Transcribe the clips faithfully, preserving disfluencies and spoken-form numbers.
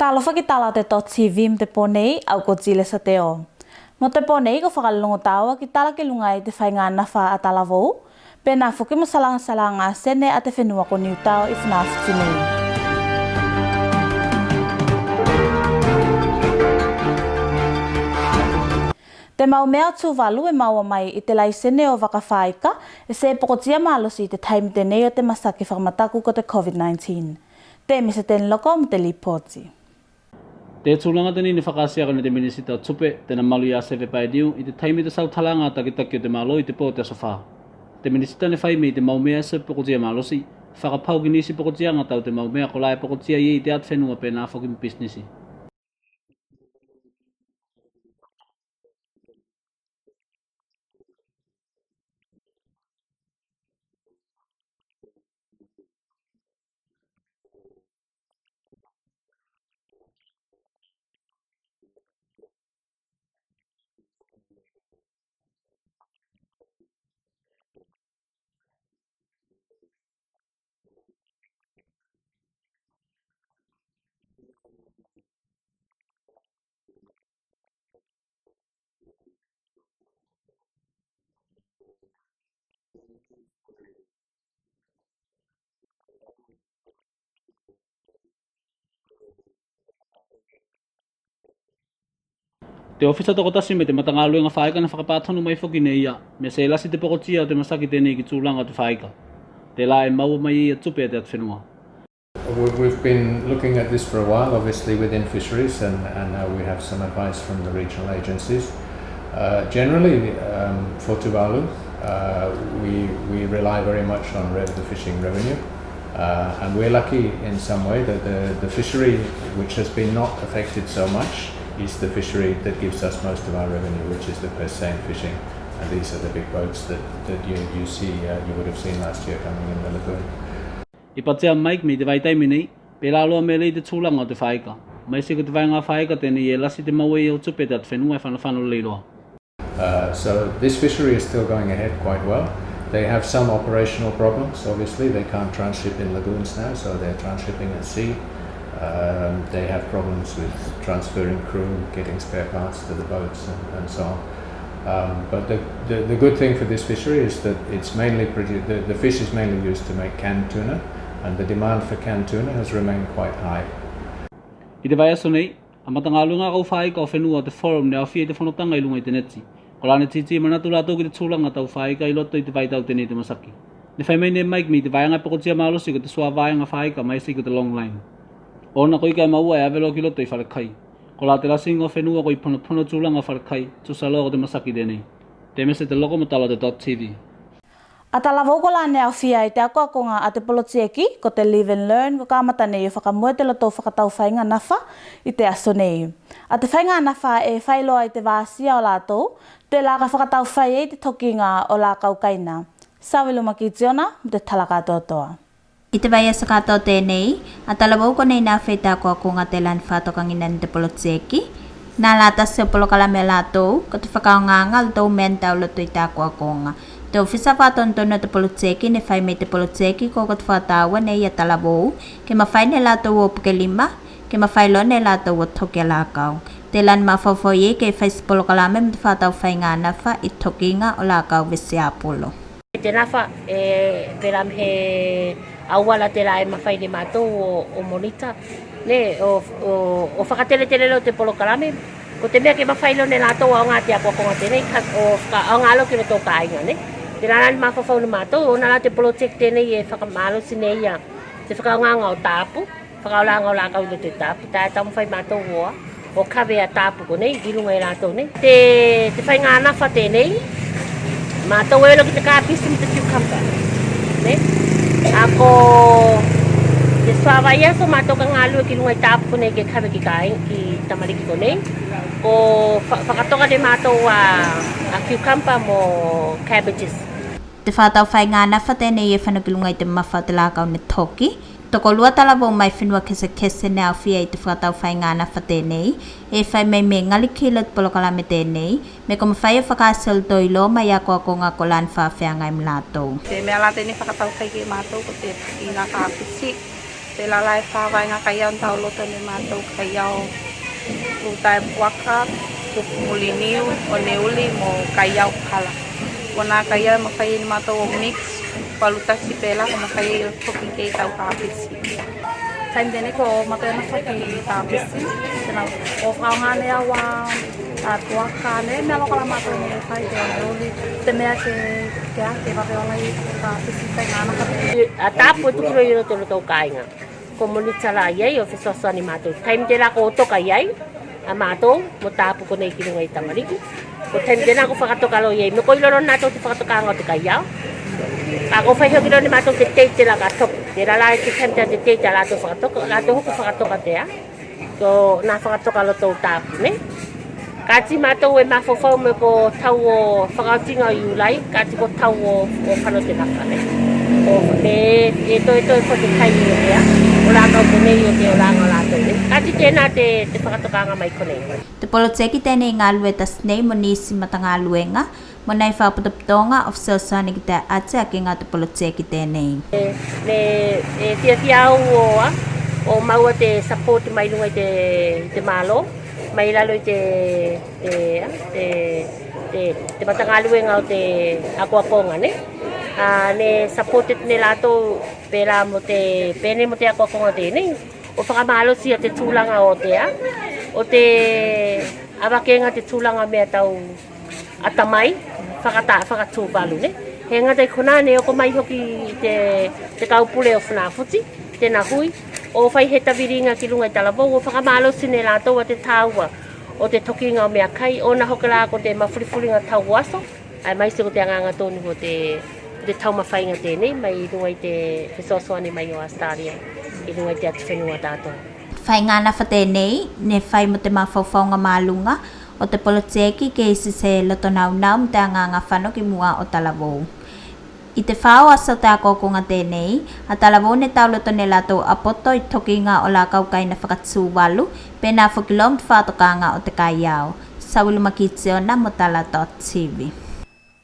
Alofa ki tala o te dot T V mo te po nei, au ko Tilesa Teo. Mo te po nei ko fakalogo taua ki tala ki luga i te faiga nafa a talavou, penā foki mo salagasalaga sene a te fenua ko Niutao i Funafuti nei. Te maumea o Tuvalu e maua mai i te laisene o vaka faika e se pokotia malosi i te taimi tenei o te masaki fakamataku ko te COVID nineteen. Te Mese Teniloko mo te lipoti. Te tulaga tenei ne fakaasi aka ne te Minisita o Tupe, tena malu ia Seve Paeniu, i te taimi o te sautalaga a takitaki o te malo i te po o te Aso Fa. Te Minisita ne fai me i te maumea e se pokotia malosi, fakapau ki nisi pokotiaga tau te maumea kolā e pokotia i ei te atufenua penā foki mo pisinisi. Te ofisa tokotasi me te matagaluega faika ne fakapatonu mai foki ne ia me se lasi te pokotia o te masaki tenei ki tulaga o te faika. Telā e maua mai ia tupe a te atufenua. We- We've been looking at this for a while, obviously within fisheries, and, and now we have some advice from the regional agencies. Uh, generally, um, for Tuvalu, uh, we, we rely very much on rev- the fishing revenue, uh, and we're lucky in some way that the, the fishery which has been not affected so much is the fishery that gives us most of our revenue, which is the purse seine fishing. And these are the big boats that, that you, you see, uh, you would have seen last year coming in the lagoon. I patea Mike me i te vaitaimi nei, pelā loa me lei te tulaga o te faika. Maise ko te vaega faika tenei e lasi te maua i ei o tupe a te atufenua e fanofano lei loa. Uh, so this fishery is still going ahead quite well. They have some operational problems, obviously. They can't tranship in lagoons now, so they're transhipping at sea. Um, they have problems with transferring crew, getting spare parts to the boats, and, and so on. Um, but the, the, the good thing for this fishery is that it's mainly produ- the, the fish is mainly used to make canned tuna, and the demand for canned tuna has remained quite high. I te vaiaso nei, a matagaluega kau faika o fenua o te Forum ne aofia i te fonotaga i luga i te neti. Kolā ne titi manatu latou ki te tulaga tau faika i loto i te vaitau tenei te masaki. Ne fai mai ne Mike me i te vaega e pokotia malosi ko te suā vaega faika maise ko te long line. Ona ko ika e maua e ave loa ki loto i fale kai. Kolā te lasiga o fenua koi ponopono tulaga o fale kai, tusa loa ko te masaki tenei. Te Mese Teniloko mo tala o te dot T V. A talavou kolā ne aofia i te akoakoga a te polotieki ko te Live and Learn ko kamata nei o fakamoe te lotou fakataufaiga nafa i te aso nei. A te faiga nafa e fai loa i te vasia o latou, telā ka fakataufai ei te tokiga o lakau kaina. Saveluma Kitiona mo te tala katoatoa. I te vaiaso katoa tenei, a talavou konei ne aofia i te akoakoga telā ne fakatokagina ne te polotieki. Telā tasi o polokalame a latou ko te fakaaogaga o lotou mea ne tau loto i te akoakoga. Te ofisa fakatonutonu o te polotieki ne fai mai te polotieki ko ko te fakatāua nei a talavou ke mafai ne latou o puke lima, ke mafai loa ne latou o toki a lakau. Telā ne mafaufau i ei ke fai se polokalame mo te fakataufaiga nafa i tokiga o lakau vesiapulo. Te nafa e pelā me he auala telā e mafai ne matou o, o monitor, ne, o, o, o fakateletele loa te polokalame. Ko te mea ke mafai loa ne latou aoga te akoakoga tenei, ka, o fakaaoga loa ki lotou kāiga, ne. Telā la ne mafaufau ne matou, ona la te polotieki tenei e fakamalosi ne ia te fakaaogaga o tapu, fakaolaga o lakau i loto i tapu, telā e taumafai matou o, o kave a tapu konei i luga i latou nei. Te, te faiga nafa tenei, matou e olo ki te kapisi mo te cucumber, ne. A ko te suā vaiaso matou ka galue ki luga i tapu konei ke kave ki kai, ki tamaliki konei. Ko fa-, fakatoka ne matou a, a cucumber mo cabbages. Te fakataufaiga nafa tenei e fano ki luga i te mafa o te lakau ne toki. Tokolua talavou mai fenua kesekese ne aofia i te fakataufaiga nafa tenei. E fai mai me gali kilo te polokalame tenei, me ko mafai o fakaasi olotou iloa mai akoakoga kolā ne fakafeagai mo latou. Te mea la tenei fakataufai ki matou ko te iga kapisi. Telā la e fa vaega kaiao ne tauloto ne matou kaiao, Utaepuaka, Upumuliniu, Oneuli mo Kaiaokala. Ko nā kaiao e mafai ne matou o mix, palu tasi pelā ko mafai o toki ki ei tau tapisi. Taimi tenei ko matou e nofo ki tapisi, tenā o fakaaoga ne au a, a tuaka ne mea loa kolā matou ne fai, te Oneuli, te mea ke, ke a, ke vave ola i tapisi, faiga nā ka. A tapu e tuku loa i loto o tou kāiga. Ko monita la i ei o fesoasoani matou. Taimi telā ko toka i ei a matou mo tapu konei ki luga i tamaliki, ko taimi tenā ko fakatoka loa i ei, me ko iloa loa ne latou te fakatokaga o te kaiao. Kae ko fai hoki loa ne matou te date telā ka toki. Telā la e te taimi telā te date a latou fakatoka, latou hoki fakatoka te a, ko nā fakatoka lotou tapu, ne? Kāti matou e mafaufau me ko tau o fakaotiga o Iulai, kāti ko tau o, o fano te nafa, ne? Ko, me e toetoe foki te taimi o te a, olaga konei o te olaga o latou, ne? Kāti tenā te, te fakatokaga mai konei. Te poloteki tenei e galue tasi nei mo nisi matagaluega mo nai fakapotopotoga o fesoasoani ki te ati akega o te poloteki tenei. E, me, e fiafia au o a, o maua te support mai luga i te, i te malo, mai lalo i te, te, a, te, te, te matagaluega o te akoakoga, ne? A, ne supported ne latou pelā mo te, penei mo te akoakoga tenei. O fakamalosi a te tulaga o te a, o te avakega te tulaga o mea tau atamai, fakata, fakatuvalu, ne? He gata i konā ne oko mai hoki te, te kaupule o Funafuti, tena hui, o fai he taviliga ki luga i talavou, o fakamalosi ne latou a te tāua o te tokiga o meakai, ona hoki la ko te mafulifuliga tau aso, ae maise ko te agaga tonu o te, te taumafaiga tenei mai luga i te fesoasoani mai o Australia i luga i te atufenua o tatou. Faiga nafa tenei ne fai mo te mafaufauga maluga o te poloteki ke isi se loto naunau mo te agaga fano ki mua o talavou. I te fā o aso o te akoakoga tenei, a talavou ne tauloto ne latou a poto i tokiga o lakau kaina fakatuvalu, penā foki loa mo te fakatokaga o te kaiao. Saulu Makitiona mo tala dot T V.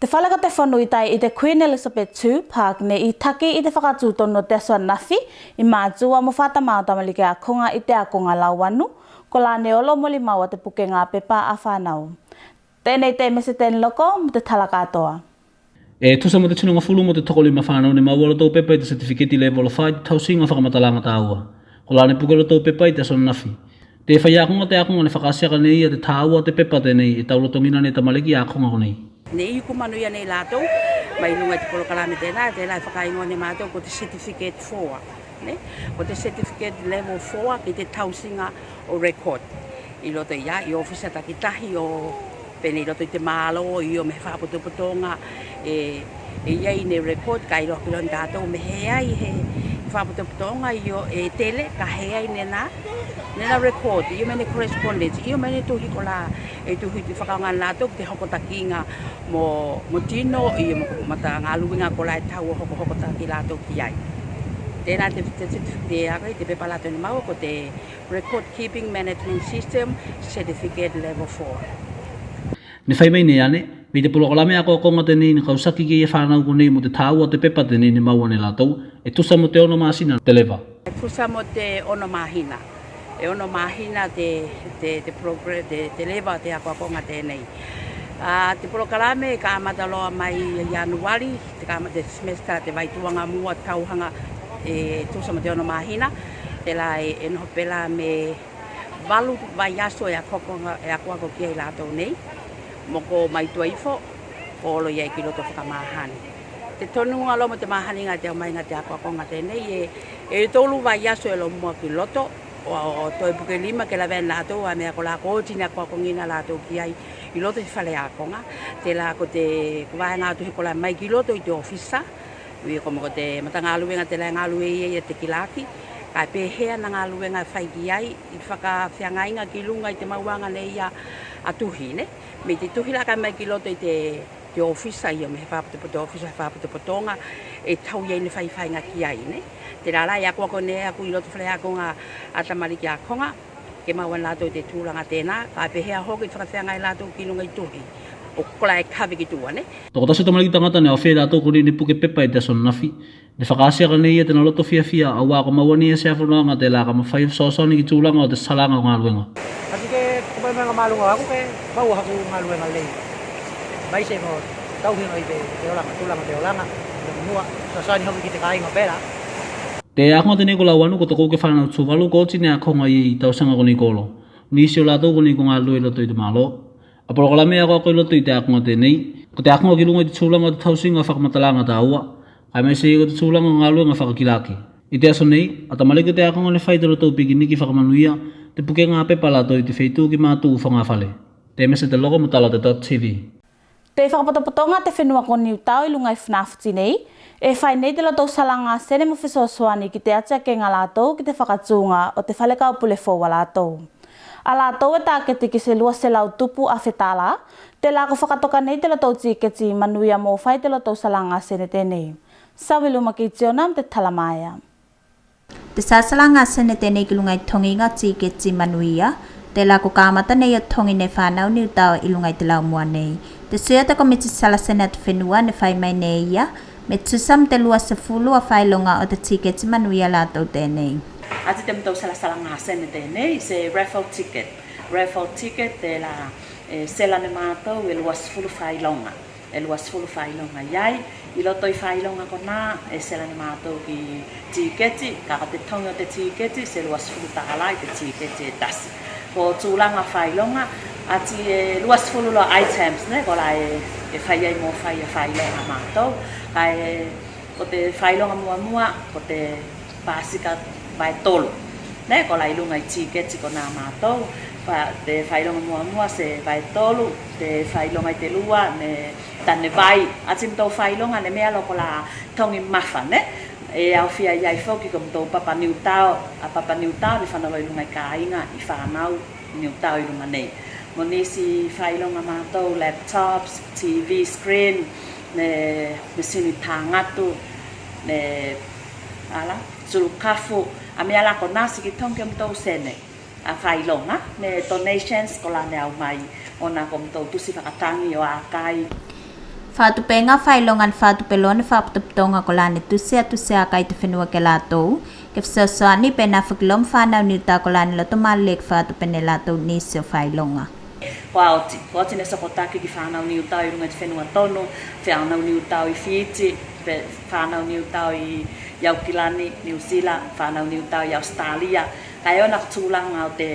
Te fale ko te fonu i tai i te Queen Elizabeth two Park ne i taki i te fakatutonu o te aso anafi i matua mo fatamā o tamaliki akoga i te akoga lauanu, kolā ne olo molimau a te pukega pepa a fanau. Tenei te Mese Teniloko mo te tala katoa. E tusa mo te tinogafulu mo te tokolima fanau ne maua lotou pepa i te certificate level five i te tausiga o fakamatalaga tāua. Kolā ne puke lotou pepa i te aso anafi. Te faiakoga o te akoga ne fakaasi aka ne ia te tāua o te pepa tenei e taulotogina ne tamaliki akoga konei. Ne iku manuia ne latou mai luga i te polokalame tenā, telā e fakaigoa ne matou ko te certificate four, ne? Ko te certificate level four ki te tausiga o record i loto i a, i ofisa takitahi o penei i loto i te malo, io me he fakapotopotoga, e, e i ai ne record, ka iloa ki loa ne tatou me he ai he fakapotopotoga, io e tele, ka he ai ne nā, ne nā record, io me ne correspondence, io me ne tuhi kolā e tuhi te fakaaoga ne latou ki te hokotakiga mo, mo tino, io mo matagaluega kolā e tau o hokohokotaki latou ki ai. Tenā te, te, te, te, te, te pepa latou ne maua ko te Record Keeping Management System Certificate Level four. Ne fai mai ne ane, me i te polokalame akoakoga tenei ne kausaki ki ei a fanau konei mo te tāua o te pepa tenei ne maua ne latou, e tusa mo te ono masina te leva. E tusa mo te ono mahina. E ono mahina te, te, te progr-, te, te leva o te akoakoga tenei. A, te polokalame e kamata loa mai i Ianuari, te kamata te semester, te vaituaga mua tauhaga, e tusa mo te ono mahina, telā e, e noho pelā me valu vaiaso e akoakoga, e akoako ki ai latou nei, mo ko mai tua ifo, ko olo i ai ki loto fakamahani. Te tonuga loa mo te mahaniga te aumaiga te akoakoga tenei, e, e tolu vaiaso e lomua ki loto, o, o toe puke lima ke lavea ne latou a mea kolā ko oti ne akoakogina latou ki ai i loto i te fale akoga, telā ko te, ko vaega atu he kolā mai ki loto i te ofisa, io ko me ko te matagaluega telā e galue i ei a te kilaki, kae pehea na galuega e fai ki ai, i fakafeagaiga ki luga i te mauaga nei a, a tuhi, ne? Me i te tuhi la kae mai ki loto i te, te ofisa, io me he fakapotopoto, ofisa he fakapotopotoga, e tau i ai ne faifaiga ki ai, ne? Telā la e akoako ne aku i loto fale akoga a tamaliki akoga, ke maua ne latou te tulaga tenā, kae pehea hoki fakafeagai latou ki luga i tuhi. O kola e kave ki tua ne. Tokotasi o tamaliki tagata ne aofia i latou konei ne puke pepa i te aso ananafi. Ne fakaasi aka nei ia tena loto fiafia, auā ko maua nei ia se avanoaga telā ka mafai o fesoasoani ki tulaga o te salaga o galuega. Atu ke ko mai mea ga maluga aku ke maua haku galuega lei. Mai se mo tauhiga i te, te olaga, tulaga te olaga, te mua, fesoasoani hoki ki te kāiga pela. Te akoga tenei ko Lauanu ko tokou ke fanau Tuvalu ko oti ne akoga i tausaga konei ko olo. Nisi o latou konei ko galue i loto i te malo. A polokalame akoako i loto i te akoga tenei, ko te akoga ki luga i te tulaga o te tausiga o fakamatalaga tāua, kae maise ko te tulaga o galuega fakakilaki. I te aso nei, a tamaliki o te akoga ne fai te lotou pikiniki fakamanuia te pukega a pepa a latou i te feitu ki matu fagafale. Te mese te loko mo tala o te dot T V. Te fakapotopotoga te fenua ko Niutao i luga i Funafuti nei, e fai nei te lotou salaga sene mo fesoasoani ki te ati akega a latou ki te fakatuga o te fale kaupule fou a latou. A latou e taketi ki se lua selau tupu afe tala, telā ko fakatoka nei te lotou tiketi manuia mo fai te lotou salaga sene tenei. Saviluma Kitiona mo te tala maea. Te sasalaga sene tenei ki luga i togiga o tiketi manuia, telā ko kamata nei o togi ne fanau Niutao i luga i te laumua nei. Te sui o te komiti sala sene a te fenua ne fai mai ne ia, me tusa mo te lua sefulu a failoga o te tiketi manuia a latou tenei. Ati te motou salasalaga sene tenei, se raffle ticket. Raffle ticket, telā, e, sela ne matou e lua sefulu failoga. E lua sefulu failoga i ai, i loto i failoga konā, e sela ne matou ki tiketi, kae ko te togi o te tiketi, se lua sefulu tala i te tiketi e tasi. Ko tulaga failoga, ati e lua sefulu loa items, ne, kolā e, e fai ai mo fai a failoga a matou, kae ko te failoga muamua, ko te pasika vae tolu. Ne, kolā i luga i tiketi konā a matou, fa-, te failoga muamua se vae tolu, te failoga i te lua, ne tane vai, ati motou failoga ne mea loa kolā togi mafa, ne? E aofia i ai foki ko motou papa Niutao, a papa Niutao ne fano loa i luga i kāiga, i fanau Niutao i luga nei. Mo nisi failoga a matou, laptops, T V screen, ne, mesini tagatu, ne, ala, sulu kafu, a mea la konā siki togi ke motou sene. A failoga, ne donations kolā ne aumai, ona ko motou tusi fakatagi o akai. Fakatupega failoga ne fakatupe loa ne fakapotopotoga kolā ne tusi a tusi akai te fenua ki a latou, ke fesoasoani penā foki loa mo fanau Niutao kolā ne loto malie ke fakatupe ne latou nisi o failoga. Ko oti, ko oti ne sokotaki ki fanau Niutao i luga i te fenua tonu, fanau Niutao i Fiti, pe-, fanau Niutao i, i Aukilani, Niu Sila, fanau Niutao i Ausetalia, kae ona ko tulaga o te,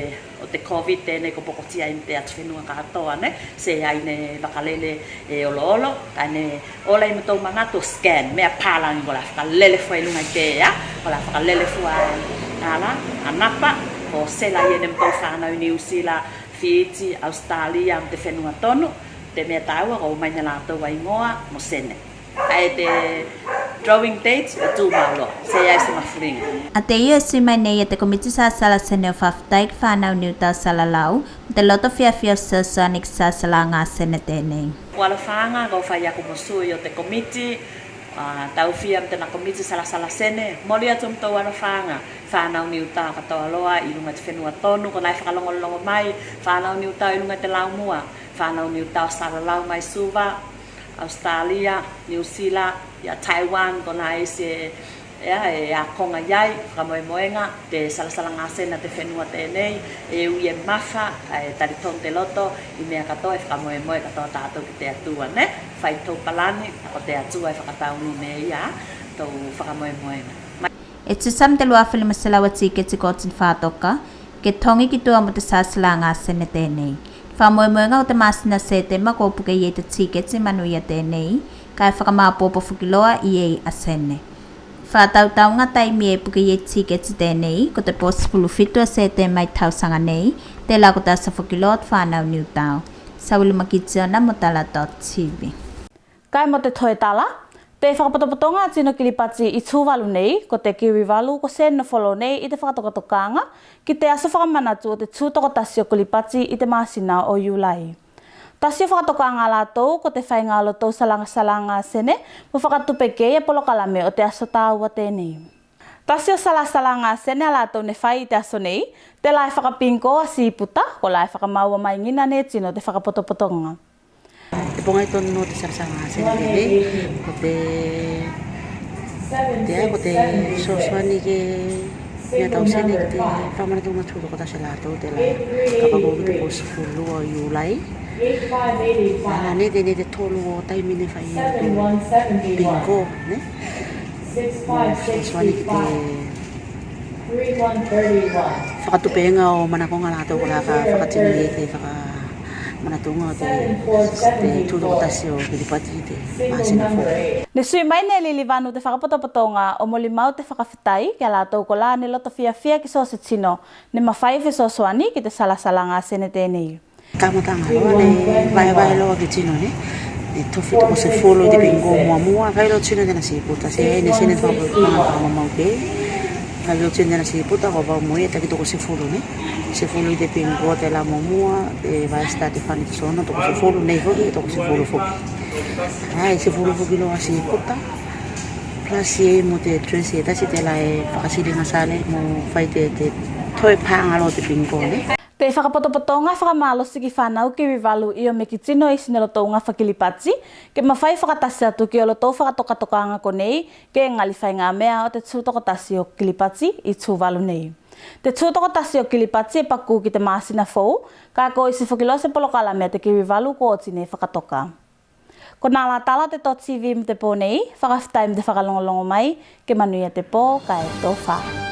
o te COVID tenei ko pokotia i te atufenua katoa, ne, seai ne vakalele e oloolo, kae ne ola i motou manatu o scan, mea palagi kolā fakalele fua i luga i te ea, kolā fakalele fua a, ala, a napa, ko sela ia ne motou fanau i Niu Sila, Fiti, Ausetalia, mo te fenua tonu, te mea tāua ko ō mai ne latou a igoa mo sene. Kae te drawing date e tumau loa, seai se mafuliga. A te ia e sui mai nei a te komiti sasala sene o fakafetai ki fanau Niutao salalau, mo te loto fiafia o fesoasoani ki sasalaga sene tenei. Ko alofaga ko fai aku mo sui o te komiti, a, taufia mo tena komiti salasala sene, moli atu motou alofaga, fanau Niutao katoa loa i luga i te fenua tonu, konā e fakalogologo mai, fanau Niutao i luga i te laumua, fanau Niutao salalau mai Suva, Ausetalia, Niu Sila, ia Taiwan, konā e isi, ea, e akoga i ai, fakamoemoega, te salasalaga sene a te fenua tenei, e ui e mafa, e talitonu te loto i mea katoa, e fakamoemoe katoa tatou ki te Atua, ne? Fai tou palani, a ko te Atua e fakataunu ne ia tou fakamoemoega. E tusa mo te lua afe lima selau a tiketi ko oti ne fakatoka, ke togi ki tua mo te sasalaga sene tenei. Fakamoemoega o te masina o Setema ko puke i ei te tiketi manuia tenei, kae fakamaopoopo foki loa i ei a sene. Fakatautauga taimi e puke i ei tiketi tenei, ko te po sefulu fitu o Setema i tausaga nei, telā ko te aso foki loa o te fanau Niutao. Saulu Makitiona mo tala dot T V. Kae mo te toe tala, te fakapotopotoga a tino Kilipati i Tuvalu nei, ko te Kirivalu, ko se nofo loa nei i te fakatokatokaga ki te aso fakamanatu o te tu tokotasi o Kilipati i te masina o Iulai. Tasi o fakatokaga a latou ko te faiga o lotou salasalaga sene mo fakatupe ki ei a polokalame o te aso tāua tenei. Tasi o salasalaga sene a latou ne fai i te aso nei, telā e fakapigiko a siputa, kolā e fakamaua mai gina ne tino te fakapotopotoga. Pogai tonu o te salasala sene tenei, ko te, te, ko te fesoasoani ke mea tau sene ki te fakamanatuga tokotasi a latou telā ka paku ki te ko sefulu o Iulai. A, nei tenei te tolu o taimi ne fai atu bingo, ne? Fesoasoani ki te fakatupega o manakoga a latou kolā ka fakatino i ei te fakamanatuga o te, te tu tokotasi o Kilipati i te masina fou. Ne sui mai ne Lilivanu te fakapotopotoga o molimau te fakafetai ki a latou kolā ne loto fiafia ki so se tino ne mafai o fesoasoani ki te salasalaga sene tenei. Kamataga loa ne vaevae loa ki tino ne, ne tofi tokosefulu i te bingo muamua. Fai loa tino tena siputa, se ne sene tokosefulu. Fai loa tino tena siputa ko vau mo ia, taki tokosefulu ne, sefulu i te bingo telā muamua, e vae start e fani ki sono, tokosefulu nei foki, tokosefulu foki. Ai, sefulu foki loa siputa. Plus e mo te dress e tasi telā e fakasiliga sale mo fai te, te toe paga loa te bingo ne. Te fakapotopotoga fakamalosi ki fanau Kirivalu io me ki tino i sina lotouga faka-Kilipati ke mafai fakatasi atu ki olotou fakatokatokaga konei ke gali faiga mea o te tu tokotasi o Kilipati i Tuvalu nei. Te tu tokotasi o Kilipati e paku ki te masina fou, kae ko isi foki loa se polokalame a te Kirivalu ko oti ne fakatoka. Konā la tala o te dotTV mo te po nei, fakafetai mo te fakalogologo mai, ke manuia te po kae tofa.